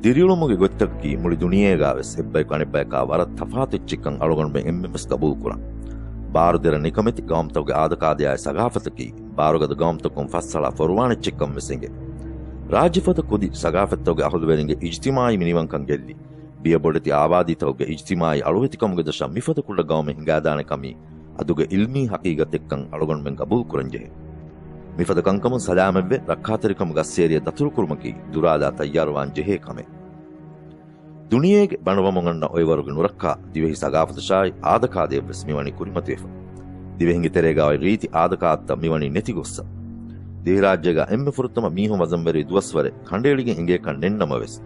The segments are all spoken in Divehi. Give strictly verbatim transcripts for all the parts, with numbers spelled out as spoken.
ދިރިއުޅުމުގެ ގޮތްތަކަކީ މުޅި ދުނިޔޭގާވެސް އެއްބަޔަކު އަނެއްބަޔަކާ ވަރަށް ތަފާތު އެއްޗެއްކަން އަޅުގަނޑުމެން އެންމެންވެސް ގަބޫލުކުރަން. ބާރުދެރަ ނިކަމެތި ގައުމުތަކުގެ އާދަކާދަޔާއި ސަގާފަތަކީ، ބާރުގަދަ ގައުމުތަކުން ފައްސަޅާ ފޮރުވާނެ އެއްޗެއްކަން ވެސް އެނގޭ. ރާއްޖެފަދަ ކުދި ސަގާފަތްތަކުގެ އަހުލުވެރިންގެ އިޖްތިމާއީ މިނިވަންކަން ގެއްލި، ބިޔަ ބޮޑެތި އާބާދީތަކުގެ އިޖްތިމާއީ އަޅުވެތިކަމުގެ ދަށަށް މިފަދަ ކުޑަ ގައުމެއް ހިނގާދާނެ ކަމީ އަދުގެ އިލްމީ ހަޤީގަތެއްކަން އަޅުގަނޑުމެން ގަބޫލުކުރަންޖެހޭ. މިފަދަ ކަންކަމުން ސަލާމަތްވެ، ރައްކާތެރިކަމުގެ އައްސޭރިއަށް ދަތުރުކުރުމަކީ ދުރާލާ ތައްޔާރުވާން ޖެހޭ ކަމެއް. ދުނިޔޭގެ ބަނޑުވަމުން އަންނަ އޮއިވަރުގެ ނުރައްކާ ދިވެހި ސަގާފަތު ޝާއި އާދަކާދައެއްވެސް މިވަނީ ކުރިމަތިވެފަ. ދިވެހިންގެ ތެރޭގާ އޮތް ރީތި އާދަކާއަތްތައް މިވަނީ ނެތިގޮއްސަ. ދިވެހިރާއްޖޭގާ އެންމެ ފުރަތަމަ މީހުން ވަޒަންވެރި ދުވަސްވަރެއް ކަނޑައެޅިގެން އެނގޭކަން ނެތްނަމަވެސް،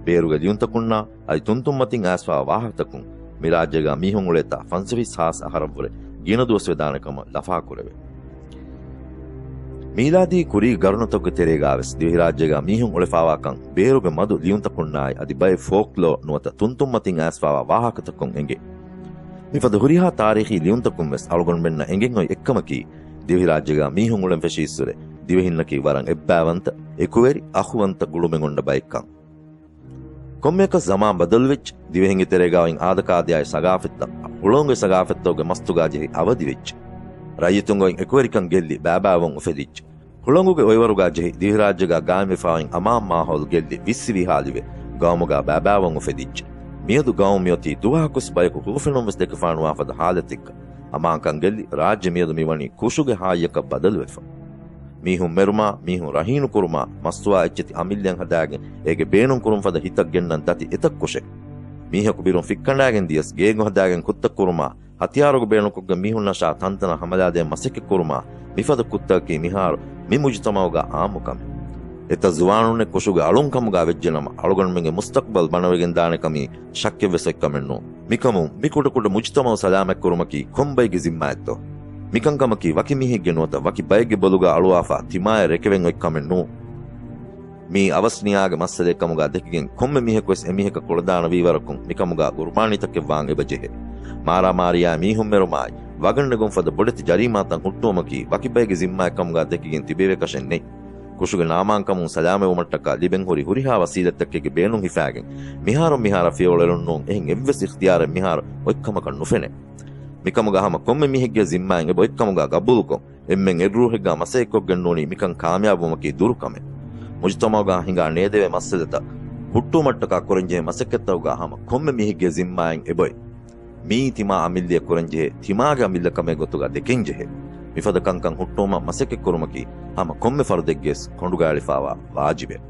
ބޭރުގެ ލިޔުންތަކުންނާ އަދި ތުންތުންމަތިން އައިސްފާވާ ވާހަކަތަކުން މި ރާއްޖޭގާ މީހުން އުޅޭތާ ފަންސަވީސް ހާސް އަހަރަށްވުރެ ގިނަ ދުވަސް ވެދާނެ ކަމަށް ލަފާކުރެވޭ. މީލާދީ ކުރީގެ ގަރުނުތަކުގެ ތެރޭގާވެސް ދިވެހިރާއްޖޭގާ މީހުން އުޅެފާވާކަން ބޭރުގެ މަދު ލިޔުންތަކުންނާއި އަދި ބައެއް ފޯކްލޯ ނުވަތަ ތުންތުންމަތިން އައިސްފާވާ ވާހަކަތަކުން އެނގޭ. މިފަދަ ހުރިހާ ތާރީޚީ ލިޔުންތަކުން ވެސް އަޅުގަނޑުމެންނަށް އެނގެން އޮތް އެއްކަމަކީ، ދިވެހިރާއްޖޭގާ މީހުން އުޅެން ފެށީއްސުރެ، ދިވެހިންނަކީ ވަރަށް އެއްބައިވަންތަ، އެކުވެރި، އަޚުވަންތަ ގުޅުމެއް އޮންނަ ބައެއްކަން. ކޮންމެއަކަސް ޒަމާން ބަދަލުވެއްޖެ، ދިވެހިންގެ ތެރޭގާ އޮތް އާދަކާދަޔާއި ސަގާފަތްތައް، ހުޅަނގުގެ ސަގާފަތްތަކުގެ މަސްތުގާ ޖެހި އަވަދިވެއްޖެ. ރައްޔިތުންގެ އޮތް އެކުވެރިކަން ގެއްލި ބައިބައިވަން އުފެދިއްޖެ. ހުޅަނގުގެ އޮއިވަރުގާ ޖެހި ދިވެހިރާއްޖޭގާ ގާއިމްވެފާ އޮތް އަމާން މާހައުލް ގެއްލި ވިއްސިވިހާލިވެ، ގައުމުގާ ބައިބައިވަން އުފެދިއްޖެ. މިއަދު ގައުމު މިއޮތީ ދުވަހަކުވެސް ބަޔަކު ހުވަފެނުންވެސް ދެކެފާނުވާ ފަދަ ހާލަތެއްގަ. އަމާންކަން ގެއްލި، ރާއްޖެ މިއަދު މިވަނީ ކުށުގެ ހާއްޔަކަށް ބަދަލުވެފަ. މީހުން މެރުމާ، މީހުން ރަހީނުކުރުމާ، މަސްތުވާ އެއްޗެތި އަމިއްލައަށް ހަދާގެން އޭގެ ބޭނުން ކުރުން ފަދަ ހިތަށް ގެންނަން ދަތި އެތައް ކުށެއް. މީހަކު ބިރުން ފިއްކަނޑާގެން ދިޔަސް ގޭގަ ހަދާގެން ކުށްތައް ކުރުމާ، ހަތިޔާރުގެ ބޭނުންކޮށްގެން މީހުންނަށާ ތަންތަނަށް ހަމަލާދޭން މަސައްކަތް ކުރުމާ، މިފަދަ ކުށްތަކަކީ މިހާރު މި މުޖުތަމައުގާ އާއްމު ކަމެއް. އެތައް ޒުވާނުންނެއް ކުށުގެ އަޅުން ކަމުގާ ވެއްޖެނަމަ، އަޅުގަނޑުމެންގެ މުސްތަޤްބަލް ބަނަވެގެން ދާނެ ކަމީ ޝައްކެއްވެސް އޮތްކަމެއް ނޫން. މިކަމުން މި ކުޑަކުޑަ މުޖުތަމައު ސަލާމަތްކުރުމަކީ ކޮންބައެއްގެ ޒިންމާއެއްތޯ؟ މިކަންކަމަކީ ވަކި މީހެއްގެ ނުވަތަ ވަކި ބައެއްގެ ބޮލުގާ އަޅުވާފާ ތިމާޔަށް ރެކެވެން އޮތްކަމެއް ނޫން. މީ އަވަސްނިޔާގެ މައްސަލައެއްކަމުގާ ދެކިގެން ކޮންމެ މީހަކުވެސް އެމީހަކަށް ކުޅަދާނަވީވަރަކުން މިކަމުގާ ގުރުބާނީތަކެއްވާން އެބަޖެހޭ. މާރާމާރީއާއި މީހުން މެރުމާއި ވަގަށް ނެގުން ފަދަ ބޮޑެތި ޖަރީމާތައް ހުއްޓުވުމަކީ ވަކި ބައެއްގެ ޒިންމާއެއްކަމުގާ ދެކިގެން ތިބެވޭކަށެއް ނެތް. ކުށުގެ ނާމާންކަމުން ސަލާމަތްވުމަށްޓަކާ ލިބެން ހުރި ހުރިހާ ވަސީލަތްތަކެއްގެ ބޭނުން ހިފާގެން މިހާރުން މިހާރަށް ފިޔަވަޅު އެޅުން ނޫން. އެހެން އެއްވެސް އިޚްތިޔާރެއް މިހާރު އޮތްކަމަކަށް ނުފެނޭ. މިކަމުގާ ހަމަ ކޮންމެ މީހެއްގެ ޒިންމާއިން އެބަ އޮތްކަމުގާ ގަބޫލުކޮށް، އެންމެން އެއްރޫހެއްގާ މަސައްކަތްކޮށްގެން ނޫނީ މިކަން ކާމިޔާބުވުމަކީ ދުރު ކަމެއް. މުޖުތަމައުގާ ހިނގާ ނޭދެވޭ މައްސަލަތައް ހުއްޓުވުމަށްޓަކާ ކުރަންޖެހޭ މަސައްކަތްތަކުގާ ހަމަ ކޮންމެ މީހެއްގެ ޒިންމާއިން އެބައޮތް. މިއީ ތިމާ އަމިއްލައަށް ކުރަންޖެހޭ، ތިމާގެ އަމިއްލަ ކަމެއް ގޮތުގާ ދެކެންޖެހޭ. މިފަދަ ކަންކަން ހުއްޓުވުމަށް މަސައްކަތްކުރުމަކީ ހަމަ ކޮންމެ ފަރުދެއްގެވެސް ކޮނޑުގައިޅިފާވާ ވާޖިބެއް.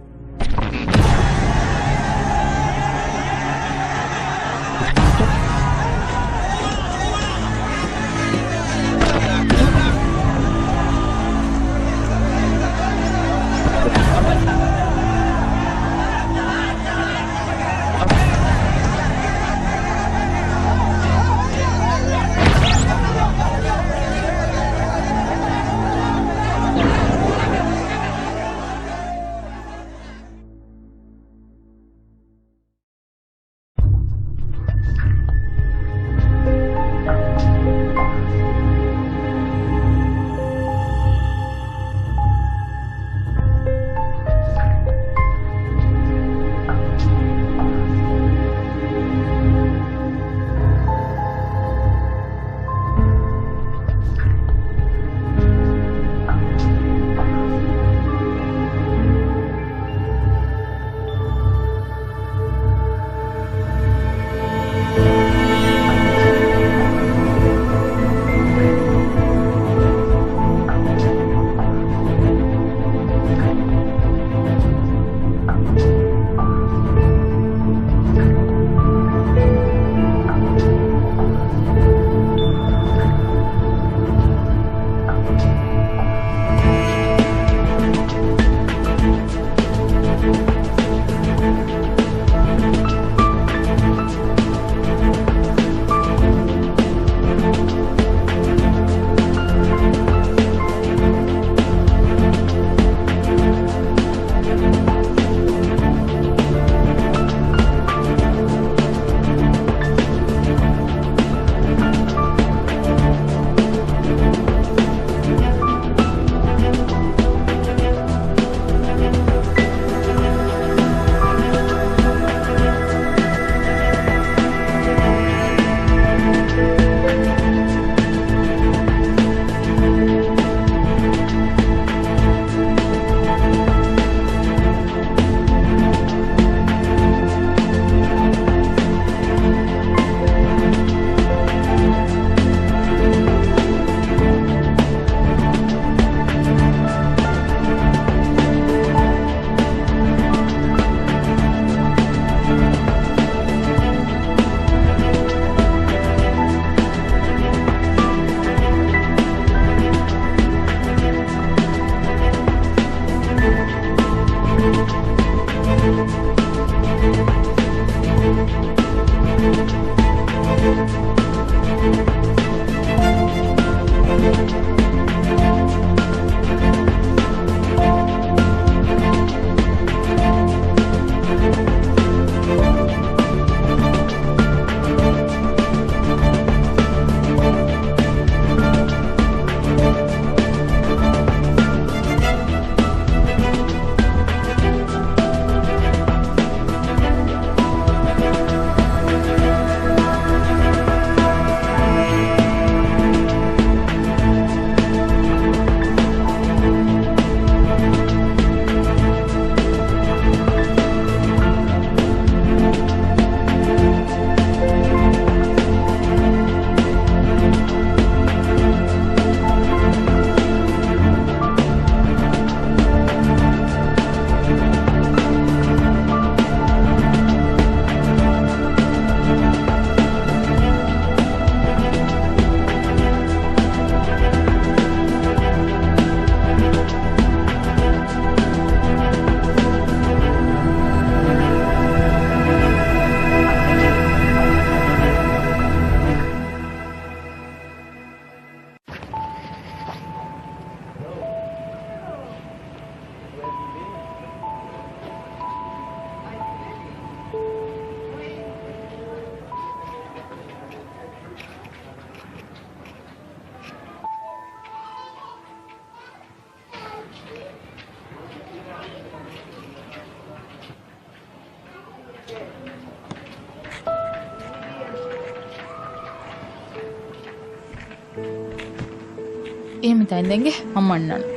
މި ތައިންދެންގެ ހަމަ އަންނާނެ.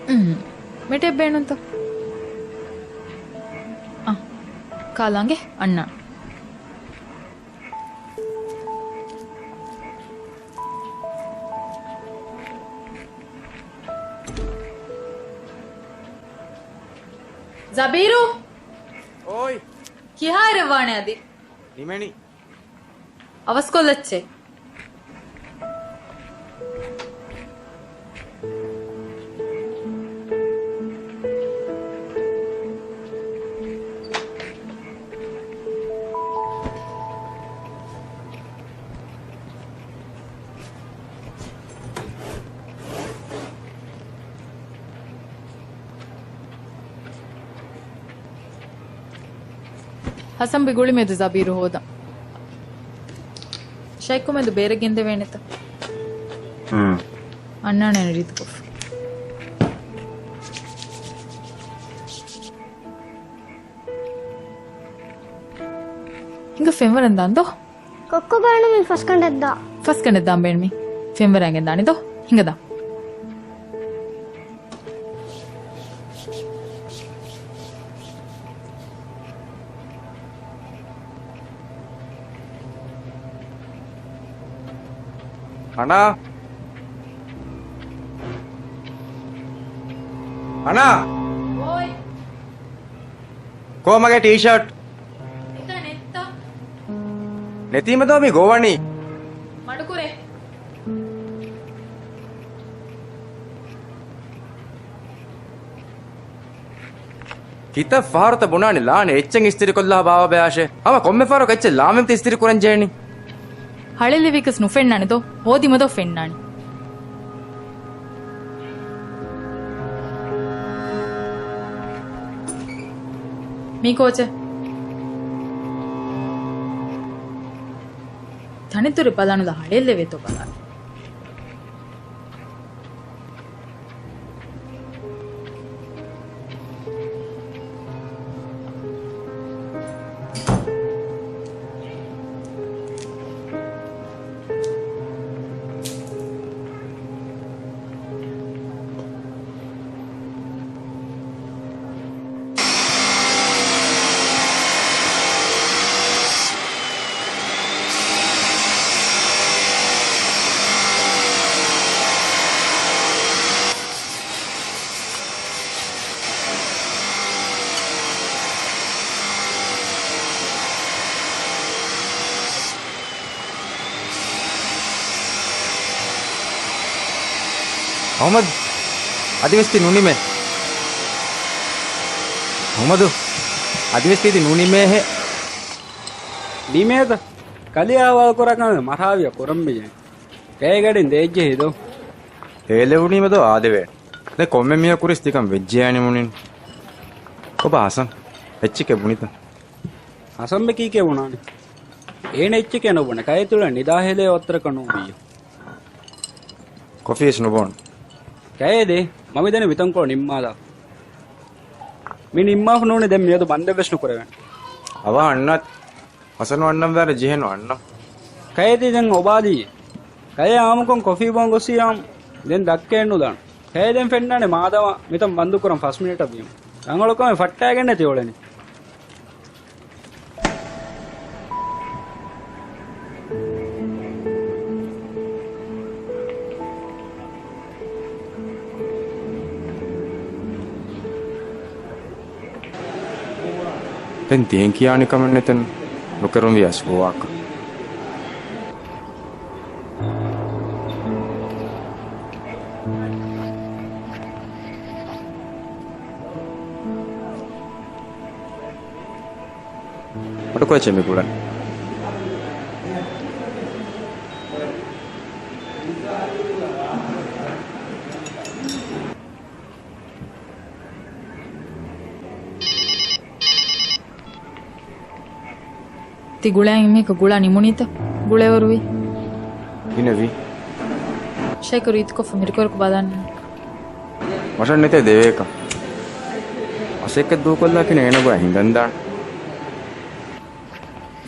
އުން. މެޓެއް ބޭނުންތަ؟ އަ. ކާލާނގެ އަންނާނެ. ޒަބީރު! އޯއް. ކިހާއިރެއް ވާނެ އަދި؟ ނިމެނީ. އަވަސްކޮށްލައްޗޭ. ހަސަންބެ ގުޅިމެދު ޒަބީރު ހޯދަން. ޝައިކުމެދު ބޭރެއް ގެންދެވޭނެތަ؟ ހުން. އަންނާނެ ރީތިކޮށްފަ. ހިނގަ ފެންވަރަން ދާން ދޯ؟ ކޮއްކޮ ބޭނުމީ ފަސްގަނޑެއް ދާ. ފަސްގަނޑެއް ދާން ބޭނުމީ. ފެންވަރަން ގެންދާނެ ދޯ؟ ހިނގަ ދާ. އަނާ. އަނާ. އޯއް. ކޯ މަގޭ ޓީޝާޓް؟ އެތާ ނެއްތަ؟ ނެތީމަ ދޯ މި ގޮވަނީ. މަޑުކުރޭ. ކިތައް ފަހަރުތަ ބުނާނެ ލާނެ އެއްޗެއް އިސްތިރިކޮށްލާ ބާވަބަޔާށޭ. ހަމަ ކޮންމެ ފަހަރަކު އެއްޗެއް ލާމެންތަ އިސްތިރި ކުރަން ޖެހެނީ. ހަޅޭއްލެވިކަސް ނުފެންނާނެ ދޯ؟ ހޯދީމަ ދޯ ފެންނާނީ. މީ ކޯޗެއް؟ ތަނެއްދުރެ ބަލާނުލާ ހަޅޭއްލެވޭތޯ ބަލާ. އަހުމަދު، އަދިވެސް ތި ނުނިމޭ. އަހުމަދު، އަދިވެސް ތި ނުނިމޭހެ. ނިމޭތަ؟ ކަލޭ އަހުވާލު ކުރާ ކަމެއް މަށާވިޔަ ކުރަންވީ. ގައިގަޑިން ދޭއްޖެ ހިދޯ. ހޭލެވުނީމަ ދޯ އާދެވޭ. ދެން ކޮންމެ މީހަކު ކުރިސް ތިކަން ވެއްޖެޔާނި މުނިން. ކޮބާ ހަސަން؟ އެއްޗެކޭ ބުނިތަ؟ ހަސަންބެ ކީކޭ ބުނާނެ؟ އޭނަ އެއްޗެކޭ ނުބުނެ. ކައިތުޅެ ނިދާ ހޭލެ އޮތްތަރަކަށް ނޫންވީ. ކޮފީވެސް ނުބޯން. ކައޭދޭ، މަ މިދަނީ މިތަންކޮޅު ނިންމާލާ. މި ނިންމާފަ ނޫނީ ދެން މިއަދު ބަންދެއްވެސް ނުކުރެވޭނެ. އަވަހަށް އަންނަ ހަސަނު އަންނަން ވާރެ ޖެހޭނު އަންނަ. ކައޭދީ ދެން އޮބާލީ. ކައޭ އާމުކޮށް ކޮފީ ބޯން ގޮސް އިޔާމު ދެން ދައްކައެއް ނުދާން. ކައޭ ދެން ފެންނާނެ މާދަމާ މިތަން ބަންދުކުރަން ފަސް މިނެޓަށް ވީމު. ރަނގަޅުކަމެއް ފައްޓާގެންނެތި އުޅެނީ. ދެން ތިހެން ކިޔާނެ ކަމެއް ނެތެން ނުކެރުންވިޔަސް ގޮވާކަށް. މަޑުކޮއްޗެއް މި ގުޅަން. ތި ގުޅައި މީކަ ގުޅާ ނިމުނީތަ؟ ގުޅޭވަރުވީ. ގިނަވީ. ޝައިކު ރީތިކޮށްފަ މިރިކޮރަކު ބަލާނީ. މަށަށް ނެތޭ ދެވޭކަށް. މަސައްކަތް ދޫކޮށްލާ ކިނެ އޭނަ ގޮޔަށް ހިނގަންދާނެ.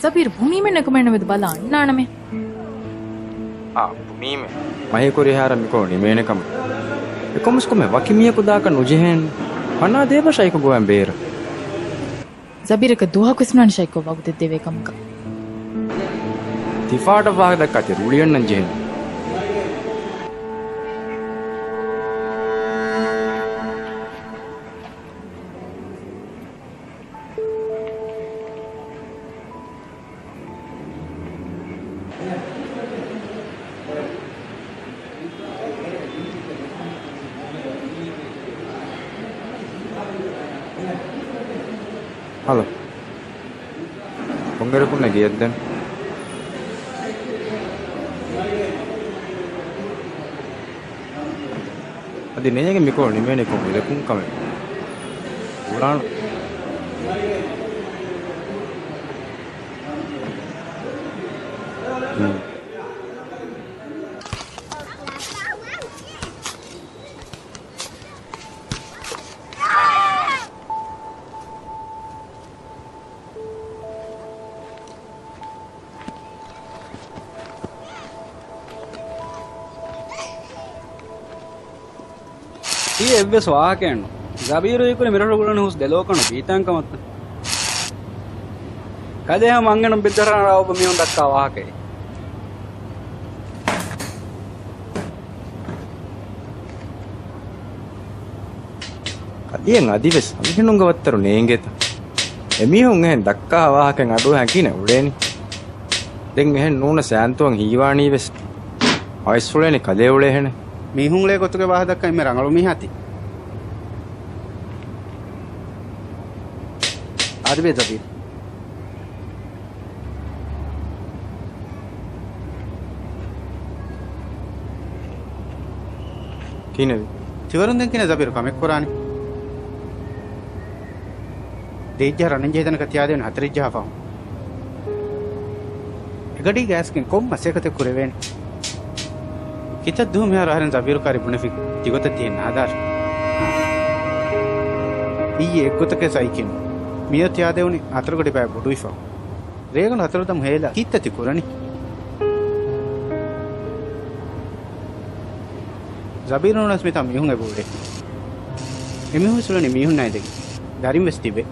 ޒަބީރު ބުނީމެއް ނެކުމެންނަށް މެދު ބަލާ އަންނާނަމޭ. އާ، ބުނީމެއް. މަހި ކުރިހާރަ މިކޮޅު ނިމޭނެ ކަމަށް. އެކަމަސްކޮމެ ވަކި މީހަކު ދާކަށް ނުޖެހޭނެ. ފަނާ ދޭބަ ޝައިކު ގޮވަން ބޭރަށް. ޒަބީރަކަށް ދުވަހަކުވެސް ނުވާނެ ޝައިކު ވަގުތެއް ދެވޭ ކަމަކަށް. ތިފާޓަށް ވާހަކަ ދައްކާ ތި ރުޅިއަންނަން ޖެހޭނެ. ހަލޯ. ކޮންއިރަކުންނޭ ގެޔަށްދޭން؟ އަދި ނޭނގެ މިކޮޅު ނިމޭނީ ކޮން އިރަކުން ކަމެއް އުޅާނަ. ހުން. ތީ އެއްވެސް ވާހަކައެއްނު. ޒަބީރު ހީކުރި މިރަށު ގުޅަނީ ހުސް ދެލޯކަނު ބީތާން ކަމަށްތަ؟ ކަލޭ ހަމަ އަންހެނުން ބިއްދަރާނަ ރާވަބަ މީހުން ދައްކާ ވާހަކައެއް. ކަލިއަށް އަދިވެސް އަންހެނުންގެ ވައްތަރު ނޭނގޭތަ؟ އެމީހުން އެހެން ދައްކާ ވާހަކައިން އަޑުއަހަން ކިހިނެއް އުޅޭނީ؟ ދެން އެހެން ނޫނަސް އާންތުއަށް ހީވާނީވެސް. އައިސް އުޅޭނީ ކަލޭ އުޅޭހެނެއް. މީހުން އުޅޭ ގޮތުގެ ވާހަކަ ދައްކަން އެންމެ ރަނގަޅު މީހާ ތި. އަދިވެ ޒަބީރު. ކިހިނެއްވީ؟ ތިވަރުން ދެން ކިހިނެއް ޒަބީރު ކަމެއް ކުރާނީ؟ ދޭއްޖަހަ ރަނެއް ޖެހި ތަނަކަށް ތިޔާދެވުނީ ހަތަރެއްޖަހާ ފަހުން. އެގަޑީގެ އައިސްގެން ކޮން މަސައްކަތެއް ކުރެވޭނެ؟ ކިތައް ދުވަހު މިހާރު އަހަރެން ޒަބީރު ކާރި ބުނެފި ތިގޮތަށް ތިހެން ނާދާށޭ. އިއްޔެ އެއްގޮތަކަށް ސައިކިން. މިއޮތް ތިޔާދެވުނީ ހަތަރުގަޑި ބައެއް ބޮޑުވިފަ. ރޭގަނޑު ހަތަރުދަމު ހޭލާ ކީއްތަ ތި ކުރަނީ؟ ޒަބީރު ނޫނަސް މިތާ މީހުން އެބަ އުޅޭ. އެމީހުން އުޅެނީ މީހުންނާ އިނދެގެން. ދަރިން ވެސް ތިބޭ.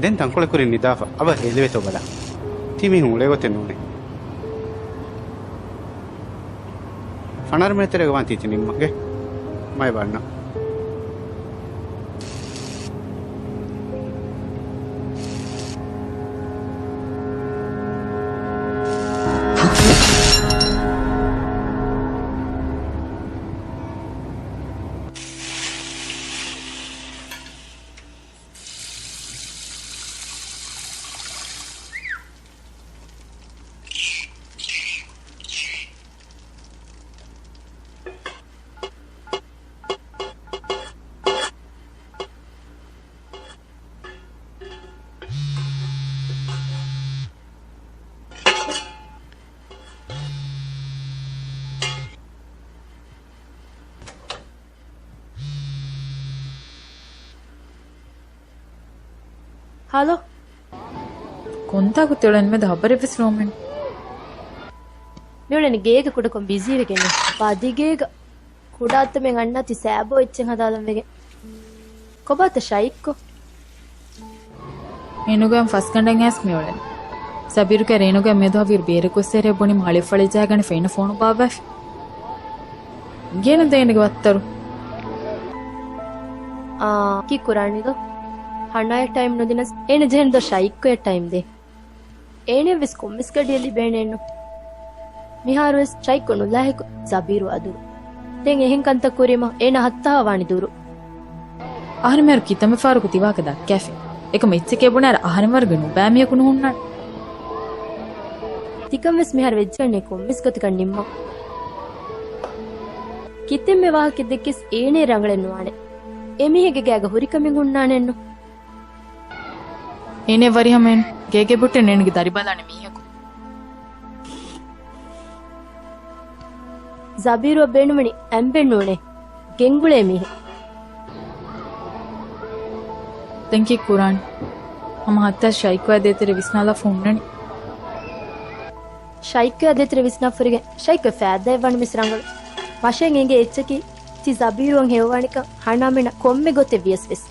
ދެން ތަންކޮޅެއް ކުރިން ނިދާފަ. އަވަ ހޭލެވޭތޯ ބަލާ. ތި މީހުން އުޅޭ ގޮތެއް ނޫނޭ. ފަނަރަ މިނެޓް ތެރޭގަ ވާން ތީތި ނިންމަން. ގެ މައި ބަންނަ. ހަލޯ. ކޮންތާކު ތިއުޅެން މެދު ހަބަރެއްވެސް ރޯމެން. މިއުޅެނީ ގޭގަ ކުޑަކޮށް ބިޒީވެގެން. ބަދިގޭގަ ކުޑަ އަތޮޅެއް އަންނާތީ ސާބޯ އެއްޗެއް ހަދާލަން ވެގެން. ކޮބާތަ ޝައިކު؟ އޭނުގެ ފަސްގަނޑެއް އައިސް މިއުޅެނީ. ސަބީރުގެ ރޭނުގެ މެދު ހަވީރު ބޭރަކު ސޭރެ ބުނި މަޅިފަޅި ޖައިގަނެ ފެން ފޯނު ބާއްވައިފި. ގޭނު ދޭނެގެ ވައްތަރު. އާ، ކީއްކުރާނީދޯ؟ ހަނާޔަށް ޓައިމް ނުދިނަސް އޭނަ ޖެހެން ދޯ ޝައިކުއަށް ޓައިމް ދޭ. އޭނައަށްވެސް ކޮންމެސް ގަޑިއެއް ލިބޭނެއެއްނު. މިހާރުވެސް ޝައިކު ނުލާހިކު ޒަބީރު އަދުރު. ދެން އެހެން ކަންތައް ކުރީމަ އޭނަ ހައްތާ ވާނީ ދުރު. އަހަރެން މިހާރު ކިތަންމެ ފަހަރަކު ތިވާހަކަ ދައްކައިފި. އެކަމަ އެއްޗެކޭ ބުނާއިރަށް އަހަރެން ވަރުގެ ނުބައި މީހަކު ނުހުންނާނެ. ތިކަންވެސް މިހާރު ވެއްޖެއްނެ ކޮންމެސް ގޮތަކަށް ނިންމަން. ކިތަންމެ ވާހަކަ ދެއްކިޔަސް އޭނަ ރަނގަޅެއް ނުވާނެ. އެމީހެއްގެ ގާގަ ހުރިކަމެއް ހުންނާނެއްނު. އޭނެ ވަރިހަމައިން ގޭގެ ބުއްޓެއް ނޭނގި ދަރިބަލާނެ މީހަކު. ޒަބީރުއަށް ބޭނުމަނީ އަނބެއް ނޫނޭ، ގެންގުޅޭ މީހެއް. ދެން ކީއްކުރާނީ؟ ހަމަ ހައްތާ ޝައިކުއާ ދޭތެރެ ވިސްނާލާފަ ހުންނަނީ. ޝައިކުއާ ދޭތެރެ ވިސްނާފަ ހުރިގެން ޝައިކު ފައިދާއެއް ވާނެ މިސް ރަނގަޅު. މަށެއް އެނގޭ އެއްޗަކީ ތި ޒަބީރުއަށް ހެޔޮވާނެކަން ހަނާމެންނަށް ކޮންމެ ގޮތެއް ވިޔަސް ވެސް.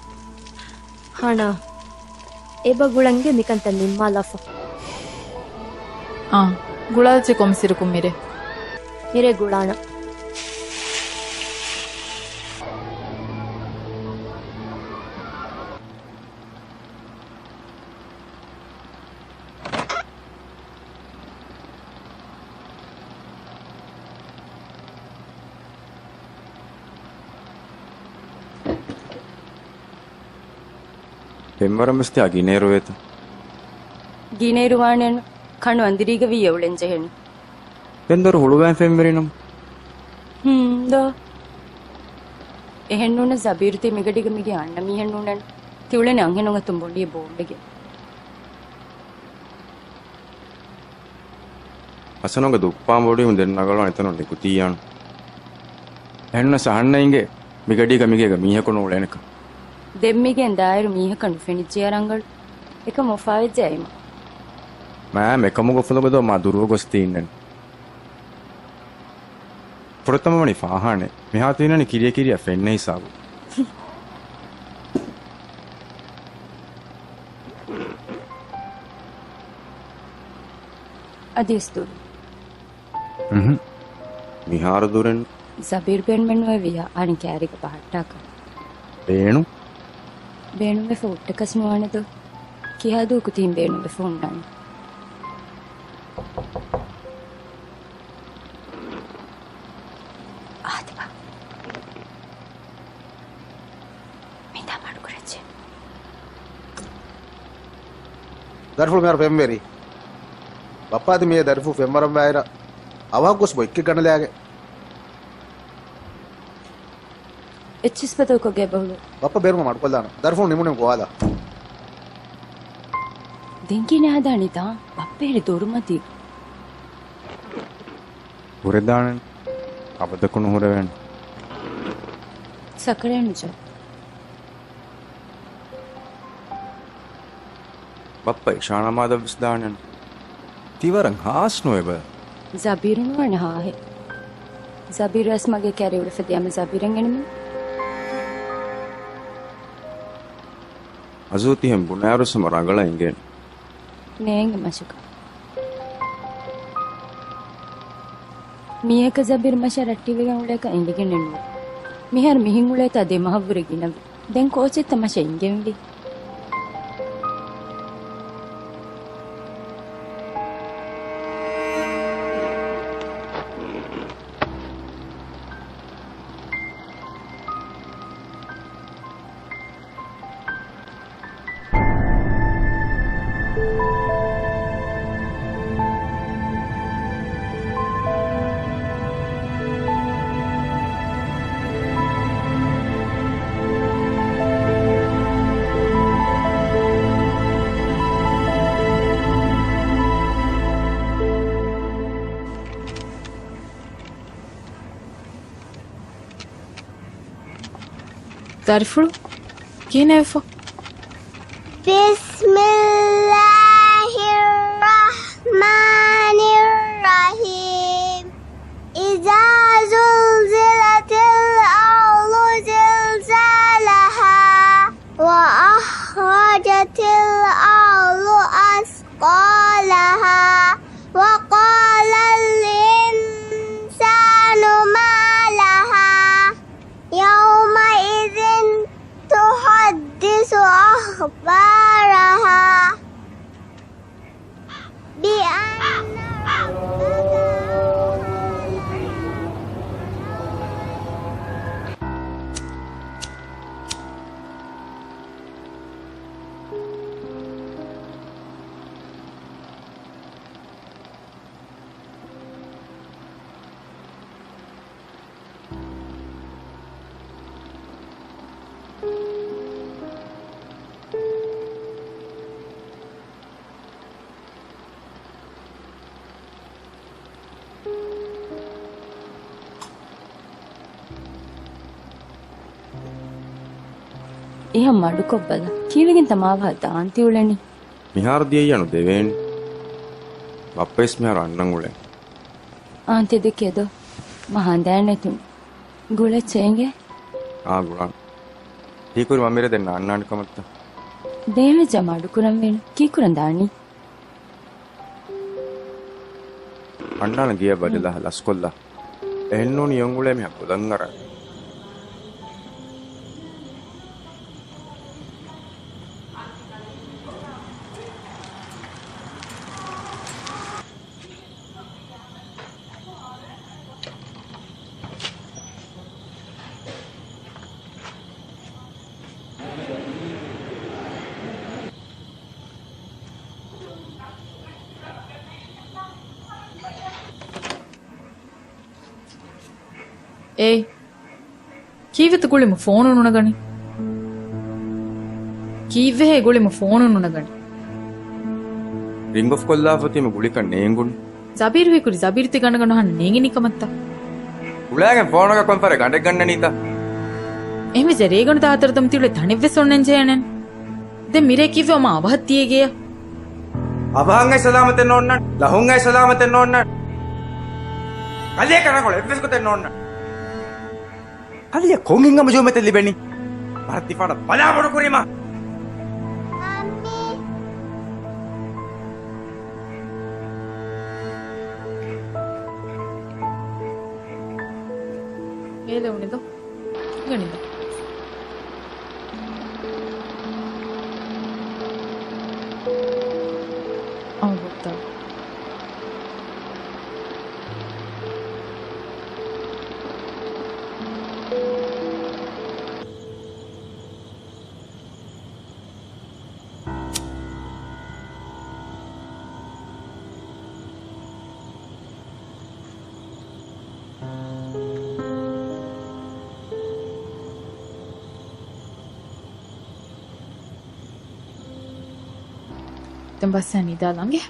ހަނާ، އެބަ ގުޅަންގެ މިކަންތައް ނިންމާލާފަ. އާ، ގުޅާލައްޗޭ ކޮންމެ ސިރަކުން މިރޭ. މިރޭ ގުޅާނަން. ފެންވަރަމެސް ތިޔާ ގިނައިރު ވޭތަ؟ ގިނައިރު ވާނެއްނު، ކަނޑު އަނދިރީގަ ވީއޭ އުޅެން ޖެހެނީ. ދެން ދޮރު ހުޅުވައިން ފެންވެރިނަމަ. ހުން، ދޯ. އެހެންނޫނަސް ޒަބީރު ތީ މިގަޑީގަ މިގެ އަންނަ މީހެއް ނޫނޭ. ތި އުޅެނީ އަންހެނުން އަތުން ބޮނޑިއެއް ބޯއްވެގެން. ހަސަނުގެ ދުއްޕާން ބޮޑުވީމަ ދެން ރަނގަޅު އަނެއް ތަނަށް ނިކުތީއާނު. އެހެންނަސް އަހަންނަށް އިނގޭ މިގަޑީގަ މިގޭގަ މީހަކު ނޫޅޭނެކަން. ދެން މިގެން ދާއިރު މީހަކަށް ނުފެނިއްޖެޔާ ރަނގަޅު. އެކަމަށް އުފާވެއްޖެ އައިމަ. މާމް އެކަމުގެ ފުލުގަ ދޯ މާ ދުރުވަ ގޮސް ތީންނެން. ފުރަތަމަ ވަނީ ފާހާނެ. މިހާ ތީނަނީ ކިރިޔަ ކިރިޔަ ފެންނަ ހިސާބު. އަދިވެސް ދުރު. އުހު. މިހާރު ދުރެއް. ޒަބީރު ބޭނުމެއް ނުވެވިއްޔާ އަނެއް ކައިރީގަ ބަހައްޓާކަށް. ބޭނު؟ ބޭނުންވެފަ ހުއްޓަކަސް ނުވާނެ ދޯ. ކިހާ ދުވަހަކު ތިހިން ބޭނުންވެފަ ހުންނާނީ؟ އާދެބަ. މިތާ މަޑުކުރައްޗޭ. ދަރިފުޅު މިހާރު ފެންވެރި. ބައްޕާ އަދި މިއޭ ދަރިފުޅު ފެންވަރަން ވާއިރަށް އަވަހަށް ގޮސް ބޮއެއްކެއް ގަނެލާގެ. އެއްޗިސް ބަދަލުކޮށް ގޭ ބަހުޅު. ބައްޕަ ބޭރުމަށް މަޑުކޮށްލާނަން. ދަރިފުޅު ނިމުނެ ގޮވާލާ. ދެން ކިހިނެއް ހަދާނީތާ؟ ބައްޕަ އެރި ދޮރުމަތީ. ހުރެދާނެ. އަބަދަކު ނުހުރެވޭނެ. ސަކަރޭނުޖޯ. ބައްޕަ އިޝާނާ މާދަށް ވެސް ދާނެ. ތި ވަރަށް ހާސް ނުވޭ ބަ. ޒަބީރު ނުވާނެ ހާހެއް. ޒަބީރު އައިސް މަގޭ ކައިރީ އުޅެފަ ދިޔަމަ ޒަބީރަށް އެންމެ. އަޒޫ ތިހެން ބުނާއިރު ސަމަ ރަނގަޅަށް އިނގޭނެ. ނޭނގެ މަށަކަށް. މީހަކަށް ޒަބީރު މަށަށް ރައްޓެހިވެގެން އުޅޭކަށް އެނގިގެންނެއް ނުވޭ. މިހާރު މިހެން އުޅޭތާ ދެ މަހަށްވުރެ ގިނަވީ. ދެން ކޯޗެއްތަ މަށަށް އިނގެންވީ؟ ދަރިފުޅު ކިހިނެއް ވެފަ؟ بسم الله الرحمن الرحيم. إذا زلزلت الأرض زلزالها وأخرجت الأرض أثقالها وقال الإنسان ما لها يومئذ تحدث أخبارها بأن ربك أوحى لها. އިހަށް މަޑުކޮށްބަލަ. ކީއްވެގެންތަ މާ އަވަހަށް ދާން ތި އުޅެނީ؟ މިހާރު ދިޔައީ އަނު ދެވޭނެ. ބައްޕަވެސް މިހާރު އަންނަން އުޅެން. އާން ތެދެކޭ ދޯ. މަ ހަނދާން ނެތުން. ގުޅެއްޗޭ އިނގޭ؟ އާ، ގުޅާން. ހީކުރި މަ މިރޭ ދެން ނާންނާނެ ކަމަށްތަ؟ ދޭންވެއްޖާ މަޑުކުރަން ވީނު. ކީކުރަން ދާނީ؟ އަންނާނެ ގެޔަށް ބަދަލާ ލަސްކޮށްލާ. އެހެންނޫނީ އޮން އުޅޭ މީހާ ބޮލަށް އަރާ. އޭ، ކީއްވެތަ ގުޅިމަ ފޯނު ނުނަގަނީ؟ ކީއްވެހޭ ގުޅިމަ ފޯނު ނުނަގަނީ؟ ރިންގް އޮފް ކޮށްލާފަ ތީމަ ގުޅިކަން ނޭނގުނު. ޒަބީރު ހީކުރި ޒަބީރު ތި ގަނޑަގަނޑު އަހަން ނޭނގެނީ ކަމަށްތަ؟ ގުޅާގެން ފޯނުގަ ކޮންފަރެ ގަނޑެއް ގަންނަނީތަ؟ އެހެންވެއްޖެ ރޭގަނޑު ދާ ހަތަރު ދަމު ތިއުޅެ ތަނެއްވެސް އޮންނަން ޖެހޭނެން. ދެން މިރޭ ކީއްވެ އަމާ އަވަހަށް ދިޔަ ގެޔަށް؟ އަވަހަށް އައި ސަލާމަތެއް ނޯންނަން، ލަހުން އައި ސަލާމަތެއް ނޯންނަން. ކަލޭ ކަނަކޮޅެއް އެއްވެސް ގޮތެއް ނޯންނަން. ކަލޭ ކޮން އިން އަމަޖުވުމެއްތަ ލިބެނީ؟ ވަރަށް ތިފަޑަ ބަލާ ބޮޑު ކުރީމަ. އޭލެވުނެދޯ؟ ގަނިދާ. އައު ބޮއްތާ. ދެން ބަސްއަށް ނިދާލަން އިނގޭ.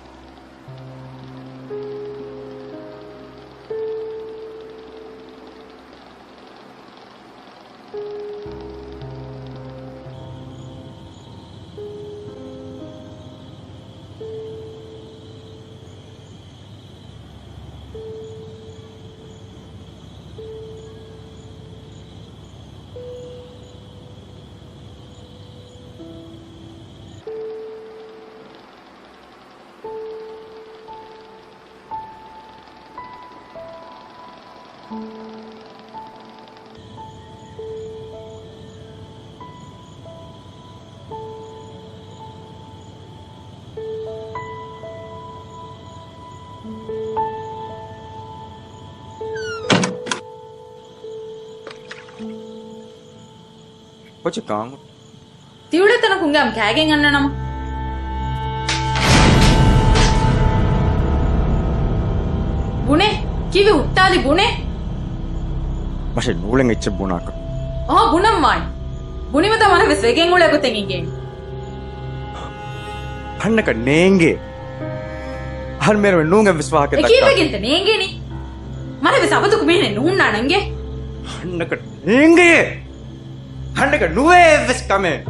ކޮޗެއް ކާން ހުއްޓު؟ ތިއުޅޭ ތަނަކުން ގައިމު ކާގެން އަންނަނަމަ. ބުނޭ، ކީއްވެ ހުއްޓާލި ބުނޭ؟ މަށެއް ނޫޅެން އެއްޗެއް ބުނާކަށް. އަހަ، ބުނަން ވާނެ. ބުނީމަތާ މަރަށް ވެސް ވެގެން އުޅޭ ގޮތެއް އިނގޭނެ. އަހަންނަކަށް ނޭނގޭ. އަހަން މޭރުމެ ނޫން އެއްވެސް ވާހަކަ އެ ދައްކާ. ކީއްވެގެންތަ ނޭނގޭނީ؟ މަރަށް ވެސް އަބަދުކު މީހެއް ނޫންނާނަންގެ. އަހަންނަކަށް ނޭނގޭ. އަހަންނަކަށް ނުވޭ އެއްވެސް ކަމެއް.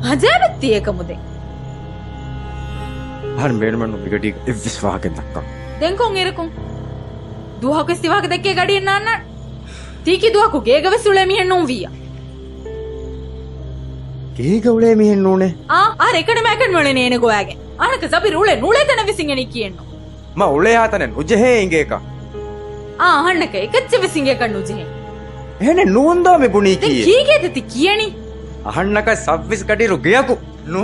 އަޖައިބެއް ތިޔަކަމުދެ. އަހަން ބޭނުމެއްނު މިގަޑީގަ އެއްވެސް ވާހަކަ ދައްކާ. ދެން ކޮން އިރަކުން؟ ދުވަހަކުވެސް ތި ވާހަކަ ދެއްކޭ ގަޑިއެއް ނާންނާނެ. ތީކީ ދުވަހަކު ގޭގަވެސް އުޅޭ މީހެއް ނޫން ވިއްޔާ. ގޭގަ އުޅޭ މީހެއް ނޫނޭ. އާ، އާ ރެކަޑި މައިކަން އުޅެނީ އޭނަ ގޮވާގެން. އާނަކަ ޒަބީރު އުޅޭ ނޫޅޭ ތަނަށް ވިސިނގެނީ ކިޔެއްނު. މަ އުޅޭ އާ ތަނެއް ނުޖެހޭ އިނގޭކަ. އާ، އަހަންނަކަށް އެކައްޗެއް ވިސިނގޭކަށް ނުޖެހޭ. އެހެނެއް ނޫންދޯ މި ބުނީ ދެން ކީއެއް؟ ކީކޭތަ ތި ކިޔަނީ؟ އަހަންނަކަށް ސައްވީސް ގަޑިއިރު ގެޔަކު ނޫ.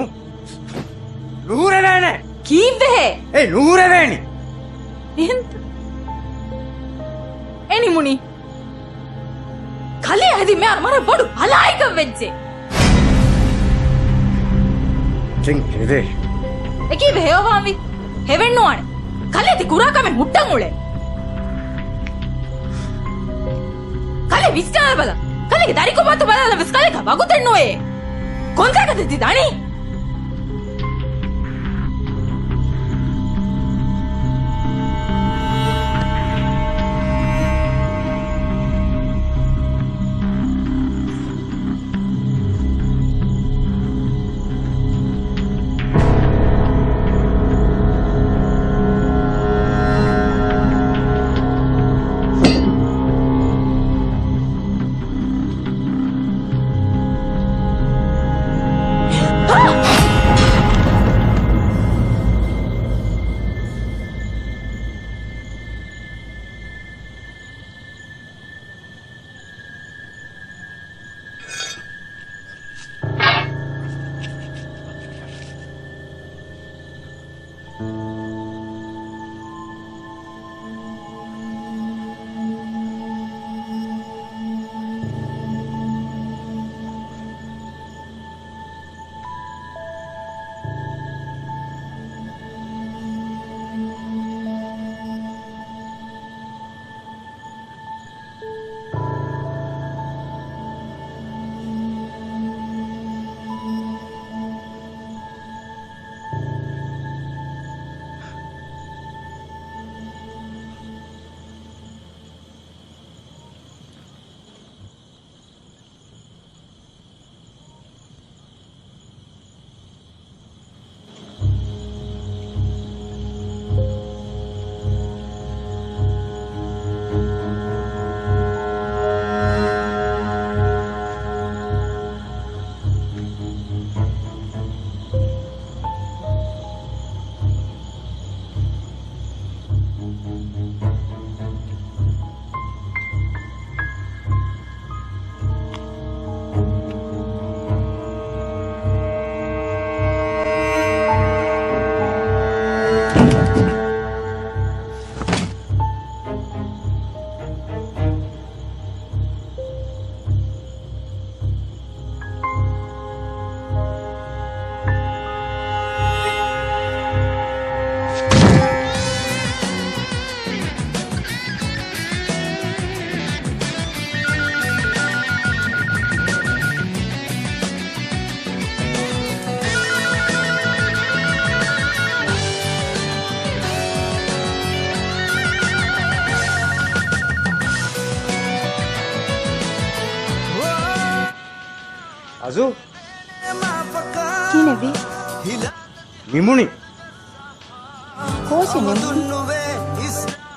ނުހުރެވޭނެ. ކީއްވެހޭ؟ އޭ ނުހުރެވޭނީ. އެހެންތަ؟ އެ ނިމުނީ. ކަލޭ ހެދި މިހާރު މަރަށް ބޮޑު ބަލާއެކަށް ވެއްޖެ. ދެން ހެދޭ. އެކީ ހެޔޮވާންވީ. ހެވެއްނުވާނެ. ކަލޭ ތި ކުރާ ކަމެއް ހުއްޓަން އުޅޭ. ކަލޭ ވިސްނާލަބަލަ. ކަލޭގެ ދަރިކޮބާތޯ ބަލާލަން ވެސް ކަލޭގަ ވަގުތެއް ނުވޭ. ކޮންތާކަށް ތި ދަނީ؟ އަޒޫ. ކިހިނެއްވީ؟ ނިމުނީ. ކޯޗެއް ނިމުނީ؟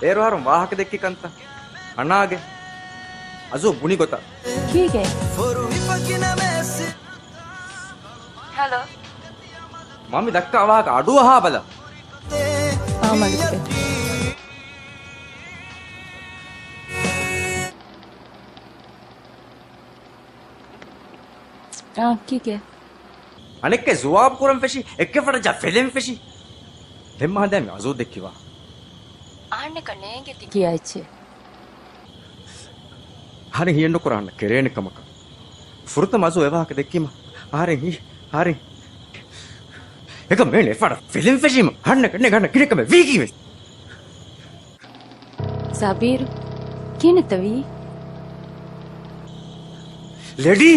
އޭރު އަހަރުން ވާހަކަ ދެއްކި ކަންތައް އަނާގެ. އަޒޫ ބުނި ގޮތަށް. ކީކޭ؟ ހެލޯ. މަ މި ދައްކާ ވާހަކަ އަޑުއަހާ ބަލަ. އާ، މަ ލިބޭ. އާ، ކީކޭ؟ އަނެއްކާ ޖުވާބު ކުރަން ފެށި، އެއްކެ ފަޑަށް ޖަ ފެލެން ފެށި. ދެން މަހަ ދެން އަޒޫ ދެއްކިވާ. އަހަންނަކަށް ނޭނގެ ތި ކިޔާ އެއްޗެއް. އަހަރެން ހިޔެއްނުކުރާ އަހަންނަށް ކެރޭނެ ކަމަކަށް. ފުރަތަމަ އަޒޫ އެ ވާހަކަ ދެއްކީމަ. އަހަރެން ހި، އަހަރެން. އެކަމް މޭން އެފަޑަ ފިލިން ފެށީމަ. އަހަންނަކަށް ނޭނގެ އަހަންނަށް ކިނެއްކަމެއް ވީކީވެސް. ސަބީރު، ކިހިނެއްތަ ވީ؟ ލެޑީ،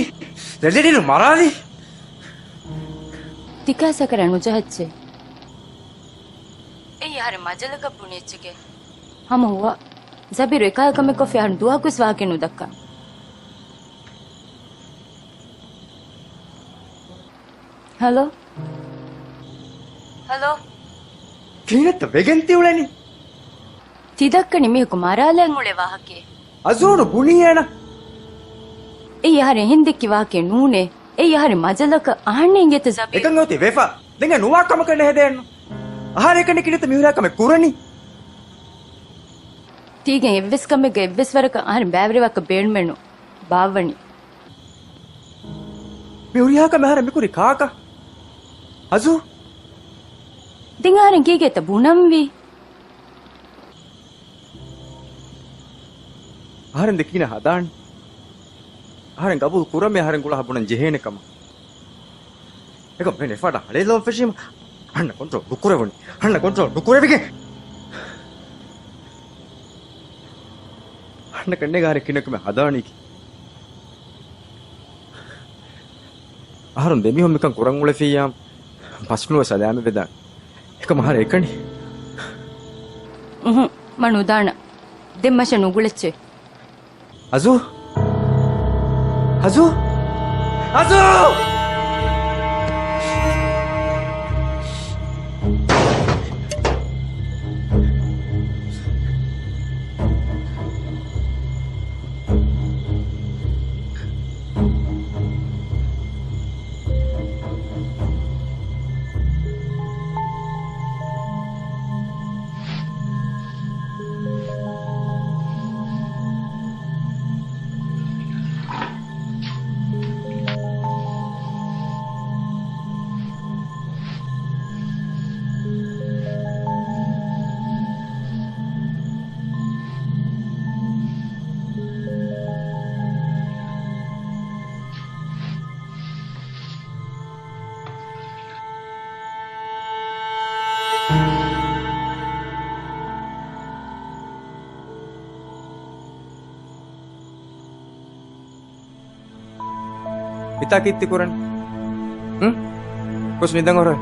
ލެޑީ ނު މަރާލީ. ތިކާސަކަރާ ނުޖަހައްޗޭ. އެއީ އަހަރެން މަޖަލަކަށް ބުނި އެއްޗެކޭ. ހަމަ ހުވާ. ސަބީރު އެކާލަ ކަމެއް ކޮށްފި އަހަރެން ދުވަހަކުވެސް ވާހަކަ ނުދައްކާ. ހަލޯ؟ ހަލޯ؟ ކިހިނެއްތަ ވެގެން ތިއުޅެނީ؟ ތި ދައްކަނީ މީހަކު މަރާލަން އުޅޭ ވާހަކައެއް. އަޒޫނު ބުނީ އޭނަ. އެއީ އަހަރެން އެހެން ދެއްކި ވާހަކައެއް ނޫނޭ. އެއީ އަހަރެން މަޖަލަކަށް. އަހަންނަށް އިނގޭތަ ސަބީރު؟ އެކަން އޮތީ ވެފަ. ދެން އެ ނުވާ ކަމަކަށް ނެހެދޭންނު. އަހަރެން އެކަނި ކިނިތަ މިހުރާ ކަމެއް ކުރަނީ. ތީގެން އެއްވެސް ކަމެއްގަ އެއްވެސް ވަރަކަށް އަހަރެން ބައިވެރިވާކަށް ބޭނުމެއްނު. ބާއްވަނީ. މި ހުރިހާ ކަމެއް އަހަރެން މިކުރީ ކާކަށް؟ އަޒޫ؟ ދެން އަހަރެން ކީކޭތަ ބުނަންވީ؟ އަހަރެން ދެ ކިހިނެއް ހަދާނީ؟ އަހަރެން ގަބޫލު ކުރަމޭ އަހަރެން ގުޅާ ބުނަން ޖެހޭނެ ކަމަށް. އެކަމް މެން އެފަޑަ ހަޅޭލަވަން ފެށީމަ. ހަންނަ ކޮންޓްރޯލް ނުކުރެވުނީ. ހަންނަ ކޮންޓްރޯލް ނުކުރެވިގެން. ހަންނަ ކަންނޭގަ އަހަރެން ކިނެއްކަމެއް ހަދާނީކީ. އަހަރުން ދެމީހުން މިކަން ކުރަން އުޅެފިއްޔާ، ބަސްނުވެ ސަލާމަތްވެދާނެ. އެކަމް އަހަރެން އެކަނި. އުހު، މަ ނުދާނަ. ދެން މަށަށް ނުގުޅެއްޗޭ. އަޒޫ؟ އަޒޫ؟ އަޒޫ! މިތާ ކީއްތި ކުރަން؟ ހުން؟ ގޮސް ނިދަން އޮރޮއެ.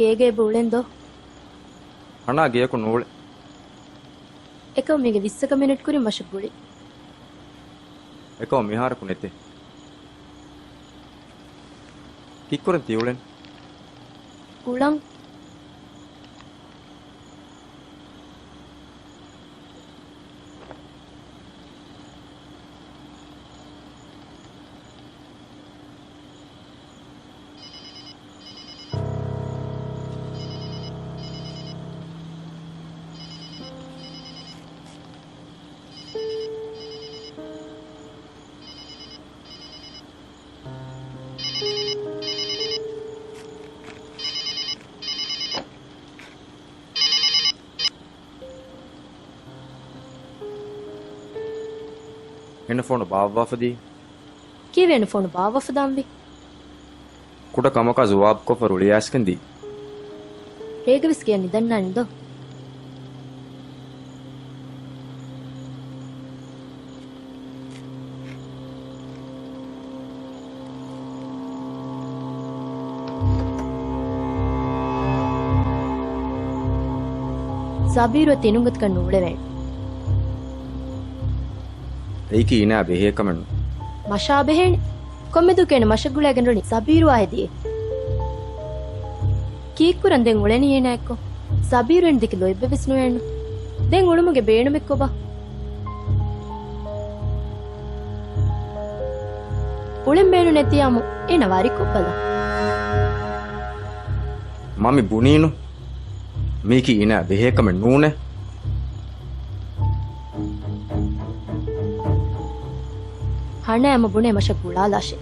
ގޭގަ އެބަ އުޅެން ދޯ؟ ހަނާ ގެޔަކު ނޫޅެ. އެކަމް މީގެ ވިއްސަކަ މިނެޓް ކުރިން މަށަށް ގުޅި. އެކަމް މިހާރަކު ނެތޭ. ކިއްކުރަން ތިއުޅެން؟ އުޅަން. އޭނަ ފޯނު ބާއްވާފަ ދީ. ކީއްވެ އޭނަ ފޯނު ބާއްވާފަ ދާންވީ؟ ކުޑަ ކަމަކާ ޖުވާބުކޮށްފަ ރުޅިއައިސްގެން ދީ. ރޭގަވެސް ގެޔަށް ނިދަންނާނެ ދޯ؟ ސަބީރު ތިނުންގަތަކަށް ނޫޅެވޭނެ. އެއީކީ އޭނާ ބެހޭ ކަމެއް ނޫން. މަށާ ބެހޭނެ. ކޮންމެ ދުވަހަކު އޭނަ މަށަށް ގުޅައިގެން ރުޅި ސަބީރުއާ ހެދިޔޭ. ކީއްކުރަން ދެން އުޅެނީ އޭނާ އެއްކޮށް؟ ސަބީރު އޭނަ ދެކެ ލޯތްބެއްވެސް ނުވޭނު. ދެން އުޅުމުގެ ބޭނުމެއް ކޮބާ؟ އުޅެން ބޭނުން ނެތިއްޔާމު އޭނަ ވާރިކޮށްބަލަ. މަ މި ބުނީނު. މީކީ އޭނާ ބެހޭ ކަމެއް ނޫނޭ. ހަނާ އެމަ ބުނޭ މަށަށް ގުޅާލާށޭ.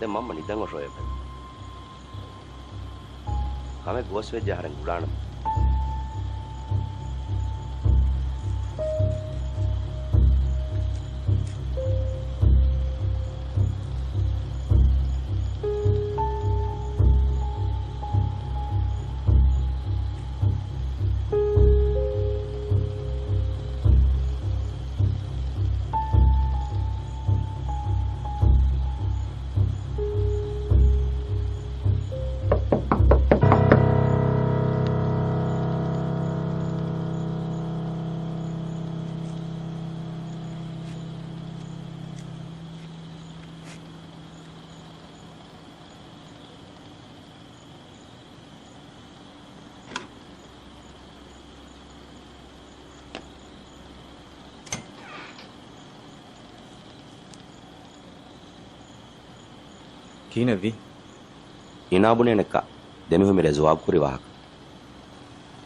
ދެން މަންމަ ނިދަން އޮށޯ އެބަ. ކަމެއް ގޯސް ވެއްޖެ އަހަރެން ގުޅާނަމޭ. ކިހިނެއްވީ؟ އިނާ ބުނޭނެއްކާ، ދެމީހުން މިރޭ ޖުވާބު ކުރި ވާހަކަ.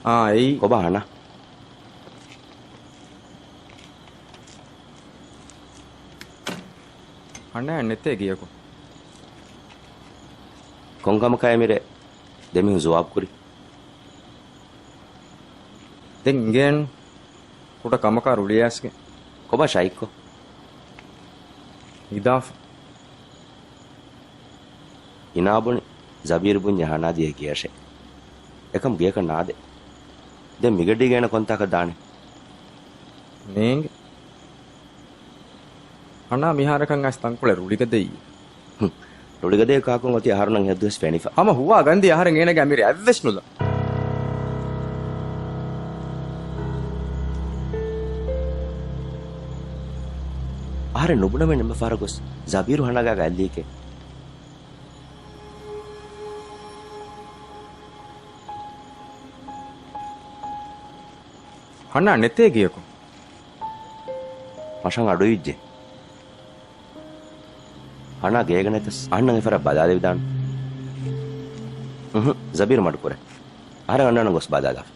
އާ، އެއީ. ކޮބާ ހަނާ؟ ހަނާއެއް ނެތޭ ގެޔަކު. ކޮން ކަމަކާއޭ މިރޭ ދެމީހުން ޖުވާބު ކުރީ؟ ދެން އިނގޭނު. ކުޑަ ކަމަކާ ރުޅިއައިސްގެން. ކޮބާ ޝައިކޮ؟ ހިދާފަ. އިނާ ބުނި ޒަބީރު ބުންޏެ ހަނާ ދިޔަ ގެޔަށޭ. އެކަމް ގެޔަކަށް ނާދޭ. ދެން މިގަޑީގަ އޭނަ ކޮންތާކަށް ދާނެ؟ ނޭނގެ. ހަނާ މިހާރަކަށް އައިސް ތަންކޮޅެއް ރުޅިގަދައި. ހުން. ރުޅިގަދައެއް ކާކުން އޮތީ އަހަރުންނަށް އެހެއްދުވަސް ފެނިފަ. ހަމަ ހުވާ ގަންދީ އަހަރެން އޭނަގެ އަމިރި އަތްވެސް ނުލާ. އަހަރެން ނުބުނަމޭ ނިމެފަހަރަށް ގޮސް ޒަބީރު ހަނާގާގަ އައްލީކޭ. ހަނާ ނެތޭ ގެޔަކު. މަށަށް އަޑުއިވިއްޖެ. ހަނާ ގޭގަ ނެތަސް އަހަންނަށް އެފަރާތް ބަލާލެވިދާނެ. އުހު، ޒަބީރު މަޑުކުރޭ. އަހަރެން އަންނާނަން ގޮސް ބަލާލާފަ.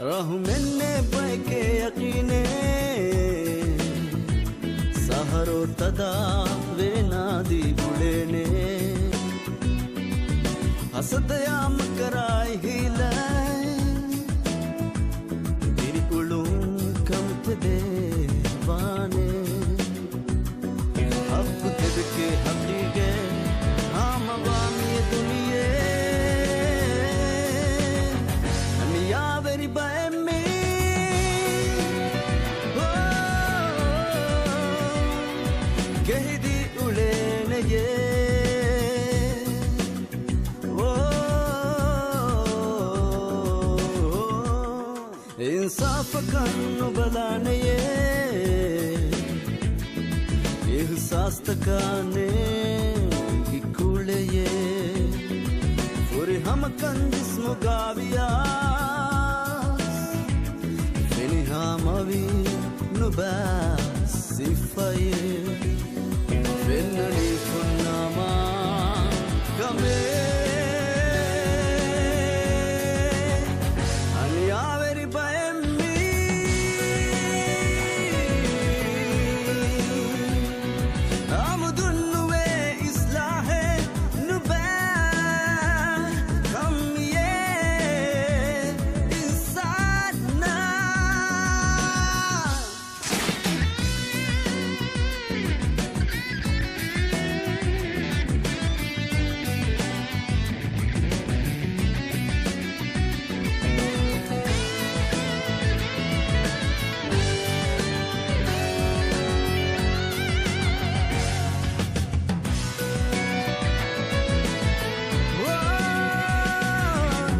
ރަހުމެއްނެއް ބަޔެކޭ ޔަޤީނޭ، ސަހަރޯ ތަދާ ވޭނާދީ ބުޅޭނޭ. ހަސަދަޔާ މަކަރާއި ހީލައެއް، ދިރިއުޅުން ކަންތެދޭ ވާނޭ. ހައްގު ތެދެކޭ ހަގީގަތް، ހާމަވާ މިއެ ދުނިޔެ. އަނިޔާވެރި ބައެއް މީ، އޯ، ކެހިދީ އުޅޭނެޔޭ. އޯ. އިންސާފަކަށް ނުބަލާނެޔޭ، އިހްސާސްތަކާ ނޭނގި ކުޅެޔޭ. ފުރިހަމަކަން ޖިސްމުގާ ވިޔަސް، ފެނިހާމަވީ ނުބައި ސިފައެއް. ފެންނަނީ ފުންނާމާ ކަމެއް. އަނިޔާވެރި ބައެއް މީ. އަމުދުން ނުވޭ އިސްލާހެއް ނުބައި ކަމިޔޭ އިންސާނާ.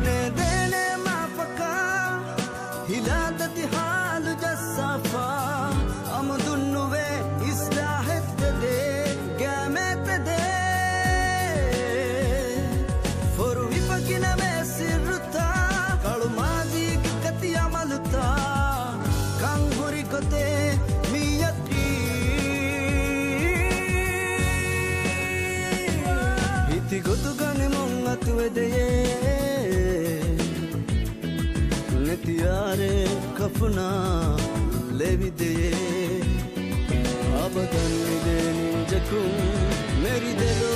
ނޭދޭނެ މާފަކާ ހިލާ ދަތި ހާލު ޖައްސާފަ، އަމުދުން ނުވޭ އިސްލާހެއް ތެދޭ، ގައިމޭ ތެދޭ. ފޮރުވިފަ ގިނަވޭ ސިއްރުތައް، ކަޅު މާޒީގެ ކަތި އަމަލުތައް، ކަން ހުރި ގޮތޭ މި ޔަޤީން. ހިތި ގޮތުގަ ނިމުން އަތުވެދެޔޭ. ނެތިޔާރެ ކަފުނާ ލެވިދެޔޭ. އަބަދަން މިދޭ ނިންޖަކުން މެރިދެލޯ.